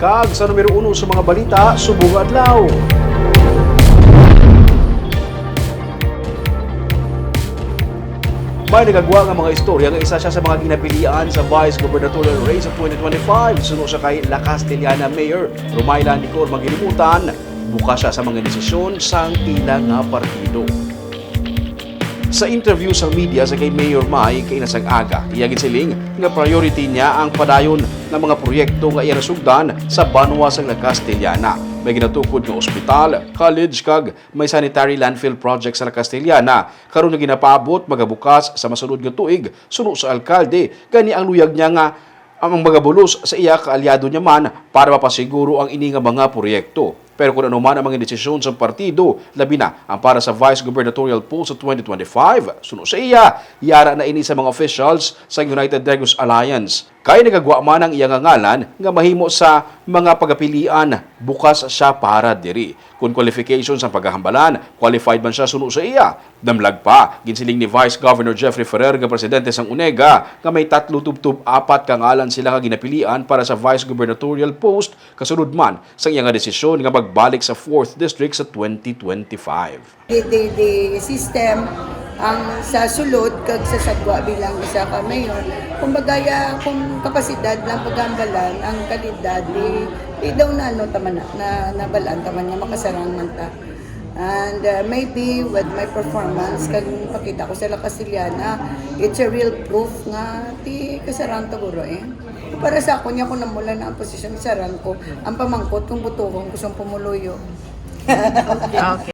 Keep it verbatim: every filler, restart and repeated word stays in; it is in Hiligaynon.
Kag sa numero uno sa mga balita subong adlaw. May nagagwa nga mga istorya nga isa siya sa mga ginapilian sa vice gubernatorial race sa twenty twenty-five. Suno siya kay La Castellana Mayor Romayla Nicor Manghilimutan, bukas siya sa mga desisyon sang ila nga partido. Sa interview sa media sa kay Mayor May kaina sang aga, iya ginsiling nga priority niya ang padayon nga mga proyekto nga iya nasugdan sa banwa sang La Castellana. May ginatukod nga ospital, college, kag may sanitary landfill project sa La Castellana karon nga ginapaabot magabukas sa masunod nga tuig, suno sa alkalde. Gani ang luyag niya nga ang magabulos sa iya kaalyado niya man para mapasiguro ang ini nga mga proyekto. Pero kung ano man ang mga desisyon sa partido, labi na ang para sa vice gubernatorial post sa twenty twenty-five, suno sa iya, yara na ini sa mga officials sa United Negros Alliance. Kay nagagwa man ang iya nga ngalan nga mahimo sa mga pagapilian, bukas siya para diri. Kung qualifications ang paghahambalan, qualified man siya suno sa iya. Damlag pa, ginsiling ni Vice Governor Jeffrey Ferrer nga presidente sang UNEGA nga may tatlo tubtob apat ka ngalan sila nga ginapilian para sa vice gubernatorial post kasunod man sang iya nga desisyon nga magbalik sa fourth District sa twenty twenty-five. The, the, the system ang sa sulod kag sa sagwa bilang isa ka mayor. Kumbaga, ya, kung kapasidad lang paghambalan, ang kalidad, di, di daw na ano taman na, na nabalaan taman nga makasarang man ta. And uh, maybe with my performance, kag pakita ko sa La Castellana, it's a real proof nga ti kasarang ta guro eh. Para sa akon, ya ko namula na ang posisyon, sarang ko. Ang pamangkot kung butuhon ko sang pumuluyo. Okay.